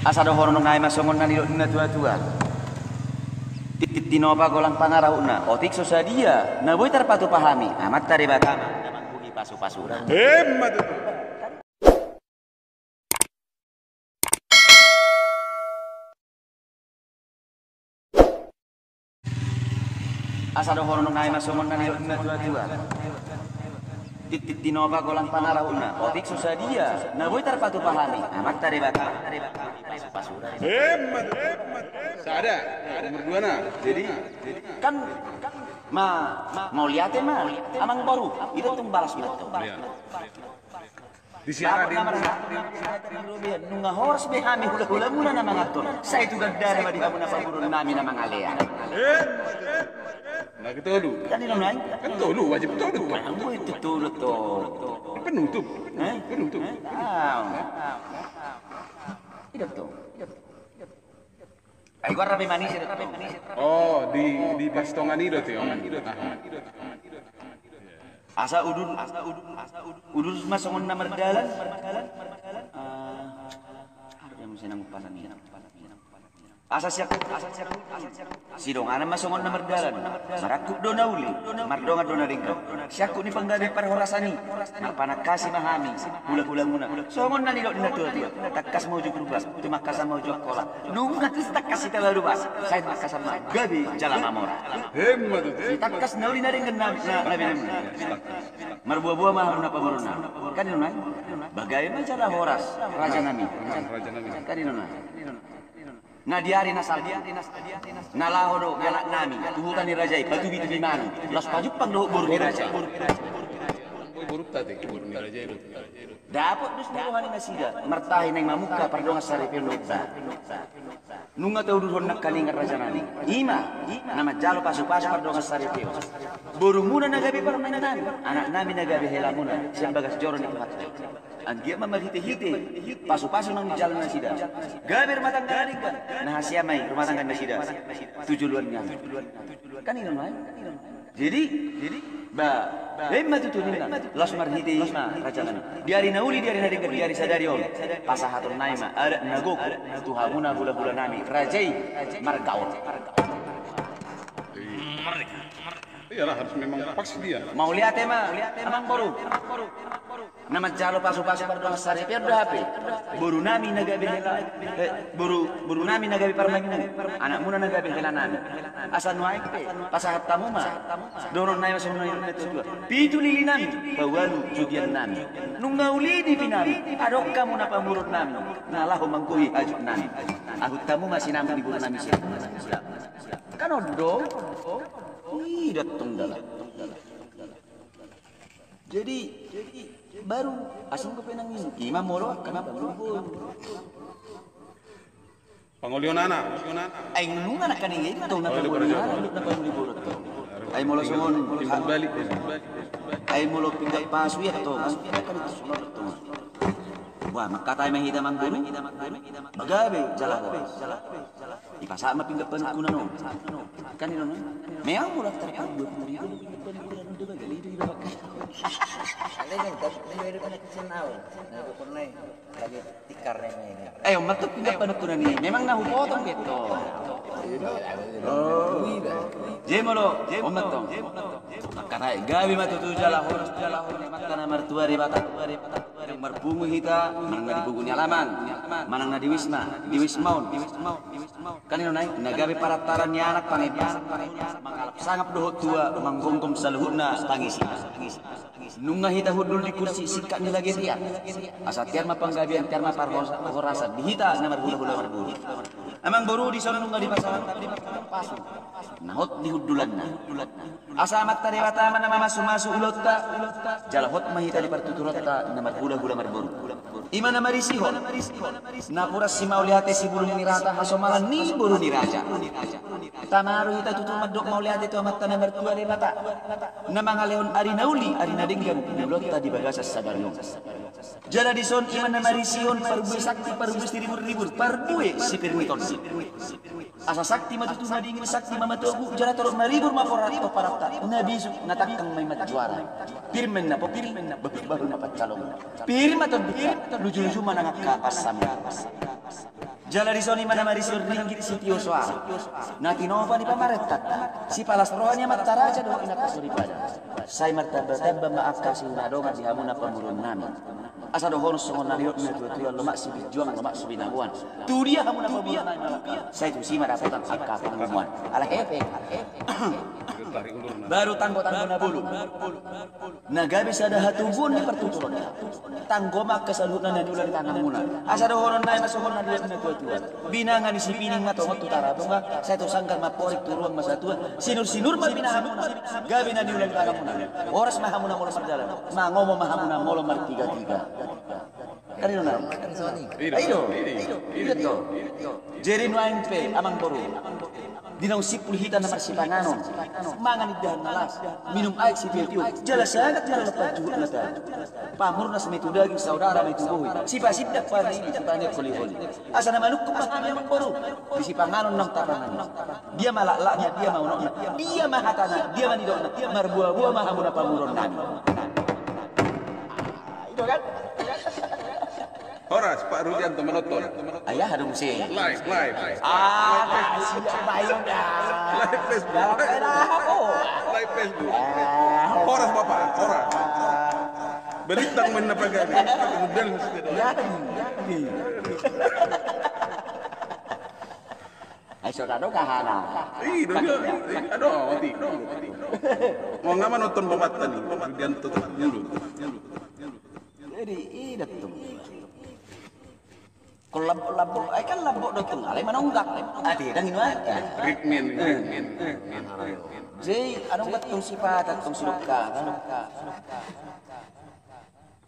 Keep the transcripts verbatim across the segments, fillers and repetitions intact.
Asa dohonon nai ma songon na nidok ni na tua-tua. Titik tinopa golang pangarahutna, otik so sadia na boi tarpatupa hami, Amanta Debata ma na manggohi pasu-pasuna. Emma tutu. Asa dohonon nai ma songon na nidok ni na tua-tua. Titik tinopa golang pangarahutna, otik so sadia na boi tarpatupa hami, Amanta Debata ma na manggohi pasu-pasuna. Emma tutu. Sada, nomor dua na. Jadi, kan, ma, mauliate ma, amang boru, i do tong balas ma tong. Di siara di. Nunga horas be hami hula-hulamuna na manganhon. Sai tu gandana ma di hamu na pamoruon nami na mangalean. Na ketolu. Kan i do nai. Kan tolu, wajib tolu. Kan itu tolu to. Penutup. Eh? Penutup. Ah. I do tong. Ai gua rapi manis itu. Oh, di, di pas tongan i do tio. Aha. Asa udur, asa udur, asa udur, udur ma songon na mardalan. Ah, aduh, yang mesti nanggung pasan ini. Asa siap, asa siap, asa siap. Sidonganan ma songon na mardalan. Marangkup do na uli, mardongan do na denggan. Siangkup ni panggabean parhorasan i. Marpanangkasi ma hami, hula-hulamuna. Songon na nidok ni na tua-tua. Tangkas ma uju Purba, tumangkasan ma uju Angkola. Nunga tus tangkas hita baru bas. Sai tangkasan ma gabe jala mamora. Emma tutu. Sitangkas na uli na denggan na, na, na binahen. Marboa-boa ma hamu na pamoruonna. Kan i do nai. Bagabe ma jala horas, raja nami. Raja nami. Kan i do nai. Na di ari na salpu, na laho do anak nami tu huta ni raja i, patubi-tubi manu, laos pajumpang dohot boru ni raja i. Boru ni raja i do. Dapot dos ni roha ni nasida, martahi naeng mamungka pardongan saripeon do ibana. Nunga taudurhon nangkaningan raja nami. I ma na manjalo pasu-pasu pardongan saripeon. Borumuna na gabe parumaen nami, anak nami na gabe helamuna, sian bagas joro ni Tuhanta i. Anggiat ma marhite-hite pasu-pasu naung dijalo nasida, gabe rumah tangga na denggan, na hasea ma i rumah tangga nasida tu joloan ni ari. Kan i do nai. Jadi, jadi, ba, emma tutu ninna, laos marhite i ma raja nami. Di ari na uli, di ari na denggan, di ari sadari on, pasahaton nai ma adat na gok tu hamuna hula-hula nami, raja i marga on. Iyalah, harus memang pas dia. Mauliate ma, amang boru. Na manjalo pasu-pasu pardongan saripeon do hape. Boru nami na gabe hela, eh, boru, boru nami na gabe parumaenmu. Anakmuna na gabe hela nami. Asa nuaeng pe, pasahat hamu ma. Dohonon nai ma songon na nidok ni na tua-tua. Pitu lili nami, paualu jugian nami. Nunga uli nipi nami, adong hamu na pamoruon nami. Na laho manggohi hajut nami. Ahut hamu ma sinamot ni boru nami sian. Kan on do. I do tong dalan. Jadi, baru asing ko penang ini. Ima molo kan apa molo boru. Pangolion anak. Aing nunga na kan ini tong na pangolion anak, na pangolion boru tong. Ai molo songon. Timbal balik. Ai molo pinggan pasu ya tong. Kan itu songon tong. Wah, mangkatai ma hita mangguru. Bagabe jala horas. Dipasahat ma pinggan panungkunan on. Kan i do nai. Memang molo tarpadu dua puluh ribu pinggan panungkunan on do bagabe do iba mangkatai. Ada yang dapat lima ribu anak kecil nau. Nah, pokoknya lagi tikar remeh. Eh, on ma tong pinggan panungkunan i. Memang na hupotong gitu. Oh. Jadi molo, on ma tong. Mangkatai gabe ma tutu jala horas, jala horas. Mangkana martua Debata. Marpungu hita, manang na di pungu ni alaman, manang na di wisma, di wisma on. Kan i do nai, na gabe parantaran ni anak pangempa, mangalap sangap dohot tua, manggomgom saluhutna pangisi. Nunga hita hundul di kursi singkat ni lage tiar. Asa tiar ma panggabean, tiar ma parhorasan di hita na marhulahula marboru. Amang boru, dison nunga dipasahat pasu na hot di hundulanna. Asa Amanta Debata ma na mamasumasu ulaonta, jala hot ma hita di partuturonta na marhulahula marboru. Ima na marisihon, napuran simauliate sibulung ni rata hasomalan ni boru ni raja. Tama do hita tutu mandok mauliate tu Amanta na martua Debata, na mangalehon ari na uli, ari na denggan di ulaonta di bagasan sadari on. Jala dison ima na marisihon parbue sakti, parbue siriburribur, parbue sipir ni tondi. Asa sakti ma tutu madingin, sakti ma matogu, jala torop maribur ma pomparan, pomparanta, na bisuk na tangkang ma i manjuara. Pir ma inna pongki, bahulbahul ma pansalongan. Pir ma tondinta, lujuluju ma nang angka pansamotan. Jala dison i ma na marisi on ringgit sitio soara. Na tinopa ni pamarentanta, sipalas roha ni amanta raja dohot inanta soripada. Sai martamba-tamba ma angka asi na dongan di hamu na pamoruon nami. Asa dohonon songon na nidok ni na tua-tua, lomak sibinjuang, lomak sibinaboan. Tu dia hamu na pamoruon nami, sai tusi ma dapotan angka pangomoan. Ala hepeng. Baru tanggo-tanggo na bolon. Na gabe sada hatubuan di partuturonta. Tanggo ma angka saluhutna na niula ni tanganmuna. Asa dohonon nai ma songon na nidok ni na tua-tua. Binanga ni Sipining ma tongon tu Taratonga, sai tu sanggar ma amporik, tu ruang ma satua. Sinur-sinur ma pinahanmuna. Gabe na niula ni tanganmuna. Horas ma hamuna molo mardalan. Mangomo ma hamuna molo martiga-tiga. Kan i do na. Ai do. Ai do to. Jadi nuaeng pe, amangboru, di naung simpul hita na marsipanganon, mangan indahan na las, minum aek sitio-tio, jala sagat jala lampat juhut na tahan. Pamurnas ma i tu daging, saudara ma i tu bohi. Sipasindak pangan i, sipanganon holi-holi. Asa na manungkun ma hami, amangboru, di sipanganon naung tapangan i. Dia ma laklakna, dia ma unokna, dia ma hatana, dia ma nidokna, marboa-boa ma hamu na pamoruon nami. I do kan? Horas, Pak Rudianto manonton. Ayah dong si. Live, live. Ah, siap bayu dah. Live Facebook. Live Facebook. Horas, Bapak, horas. Belintang main apa gak nih? Model sudah. Ai so dado kahana. Ih, do dia. Ado mati. Mau ngapa nonton bapakta nih? Rudianto dulu. Jadi, ida tu. Kalau lambok-lambok, ai kan lambok do tu, alai manonggak. Ati, dang inu ai. Ritmin, ritmin. Jadi, anu, tung sipata, tung siluka.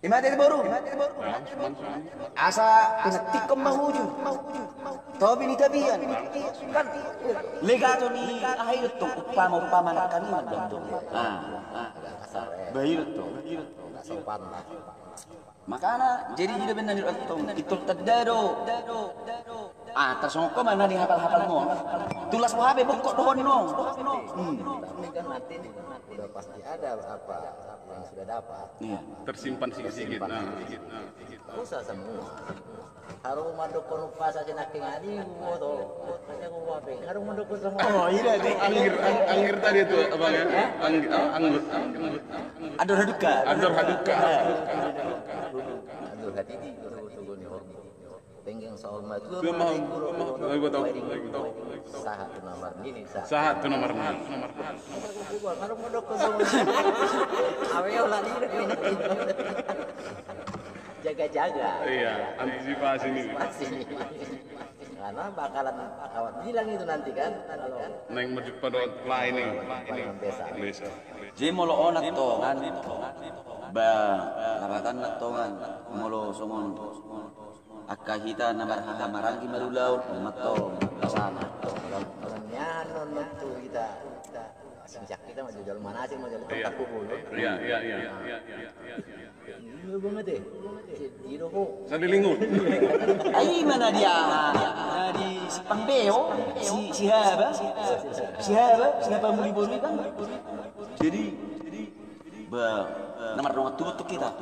Ima tadi boru. Asa, asa tikkom manguju. Topi ni tapian. Kan, legato ni, ah, itu tu, umpama, umpama anak kami mandok tu. Ah, ah. Baik tu. Makana, jadi ida bennani antong, itu tanda do. Ah, tarsongon ho ma na nihapal-hapalmu. Tulas ho hape bongkok dohononmu. Hmm. Tapi kan nanti di-, udah pasti ada apa yang sudah dapat. Iya. Tersimpan sedikit-sedikit. Tersimpan sedikit. Nah. Nggak usah semua. Haru mandok kono pas aja nak kengani, gua tuh. Hanya gua apa? Haru mandok kono semua. Oh, iya deh. Anggir, ang-, anggir tadi itu, abang ya? Hah? Angg-, ah, anggur. Andor haduka. Andor haduka. Andor hatiti, betul-betul nih hormat. Penggeng saur matua. Tua mau, mau, mau, mau, mau. Sahat tu na marnini, sahat. Sahat tu na marnini. Kalau mau dokter sama. Awe olah ni. Jaga-jaga. Iya, antisipasi nih. Antisipasi. Karena bakalan kawan bilang itu nanti kan. Kalau neng merjumpa doang lain nih. Lain biasa. Biasa. Jadi molo on antong kan. Ba, lapatanna antong kan. Molo songon angka hita na marhaha maranggi marulaon, on ma antong, basana. Manyahan on tu hita. Sincak hita ma jolo manasik ma jolo. Iya. Iya, iya, iya, iya, iya, iya, iya. Iya, Bang Ate. Iya, Bang. Salilingun. Ai, ima na dia, na di Simpang Beo, si, si Haba, si Haba, si Haba Muli Boru kan. Jadi, ba, na mardongan tubu tu hita.